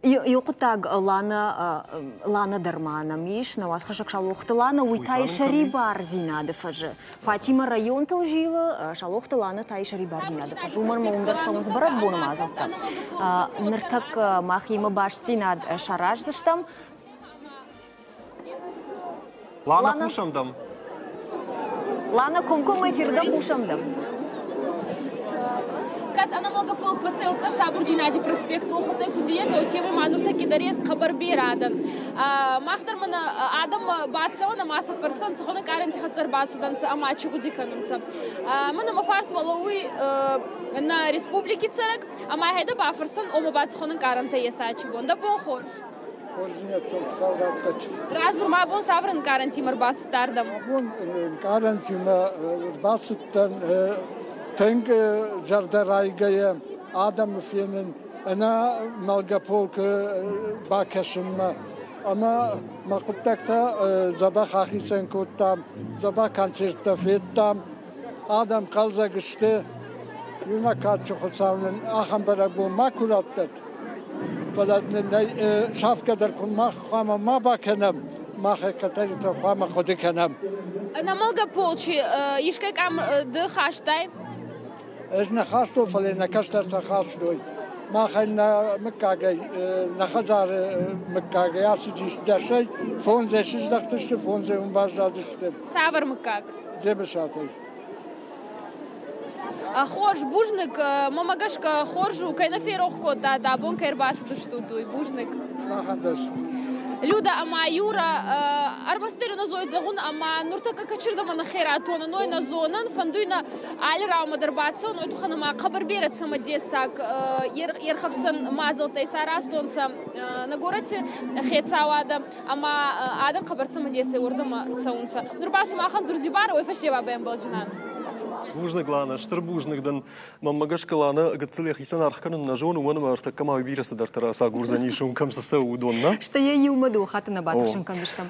Иу хъуыддаг Лана, Лана дӕр ма нӕм ис, нӕ уацхӕссӕг Саулохты Лана, уый та и сӕрибардзинады фӕзы. Фатимӕ районтыл зилы, Саулохты Лана та и сӕрибардзинады фӕзы. Уымӕн ӕмӕ уым дӕр цӕуынц бӕрӕгбоны мадзӕлттӕ. Ныртӕккӕ мах йемӕ бастдзинад сараздзыстӕм. Лана, хъусӕм дӕм. Лана, комкоммӕ эфирдӕм хъусӕм дӕм. Кӕд ӕнӕмӕлгӕ полк фӕцӕй, Сабурджинади проспект охотӕй кудиет, темы ма нуртӕкки дӕр ес хъӕбӕр берӕ адӕн. Мах дӕр мӕнӕ адӕм бацӕуӕн ӕма сӕ фӕрсӕн, цӕхуӕн ӕнкъарӕнти хӕццӕ ӕрбацудӕнцӕ ӕма чи гъуди кӕнунцӕ. Мӕнӕ мӕ фарсмӕ лӕууй нӕ республики цӕрӕг, ӕма гьӕйдӕ бафӕрсӕн, ома ба цӕхуӕн ӕнкъарӕнтӕ ес ачи бон. Дӕ бон хорз! Хорздзинӕдтӕн Хуыцау раттӕд. Радзур ма абон цавӕр ӕнкъарӕнтимӕ ӕрбацыдтӕ ардӕм? Абон ӕнкъарӕнтимӕ ӕрбацыдтӕн тынг зӕрдӕрайгӕйӕ адӕмы фенын, ӕнӕ мӕлгӕ полкы бакӕсынмӕ. Ӕмӕ мӕ хъуыддӕгтӕ дзӕбӕх ахицӕн кодтам, дзӕбӕх концерттӕ федтам. Адӕм хъӕлдзӕг сты. Иунӕг кадджын Хуыцау нын ахӕм бӕрӕгбон макуы раттӕд. Фӕлӕ нын сафгӕ дӕр куы мах хъуамӕ ма бакӕнӕм, мах кӕддӕриддӕр хъуамӕ хъуыды кӕнӕм. Ӕнӕмӕлгӕ полчы искӕй къам ды хастай? Ӕз нӕ хастон, фӕлӕ нӕ кӕстӕртӕ хастой. Махӕн нӕ мыггагӕй, нӕ хӕдзары мыггагӕй ацыдис дӕсӕй, фондзӕй сыздӕхтысты, фондзӕй уым баззадысты. Цавӕр мыггаг? Дзебысатӕй. Хорз, бузныг. Мӕмӕ гӕсгӕ хорз у, кӕй нӕ ферох кодтат, абон кӕй ӕрбацыдыстут, уый. Бузныг. Сымахӕн Люда ӕма Юра, ӕрмӕстдӕр нӕ зоид зӕгъун ӕма нуртӕккӕ кӕчирдӕмӕ нӕхе ратонӕн, уой нӕ зонӕн, фӕндуй нӕ алли раумӕ дӕр бацӕун, уой туххӕн ӕма хъӕбӕр берӕ цӕмӕдесаг ерхӕфсӕн мадзӕлттӕ исаразтонцӕ нӕ горӕти хецауадӕ. Ӕма адӕм хъӕбӕр цымыдесӕй уордӕмӕ цӕунцӕ. Нур ба сумахӕн дзурди барӕ, уой фӕсте ба бамбӕлдзинан. Бузныг, Лана, стыр бузныг дын. Мӕнмӕ гӕсгӕ, Лана, гыццыл йӕхицӕн аргъ кӕнын нӕ зоны, уымӕн ӕмӕ ӕртӕккӕ ма бирӕ цыдӕртӕ рацагурдзӕнис, уым кӕм цы цӕуы, уыдон, нӕ? Стӕй йӕ иумӕ дыууӕ хатты нӕ батыхсын кӕндзыстӕм.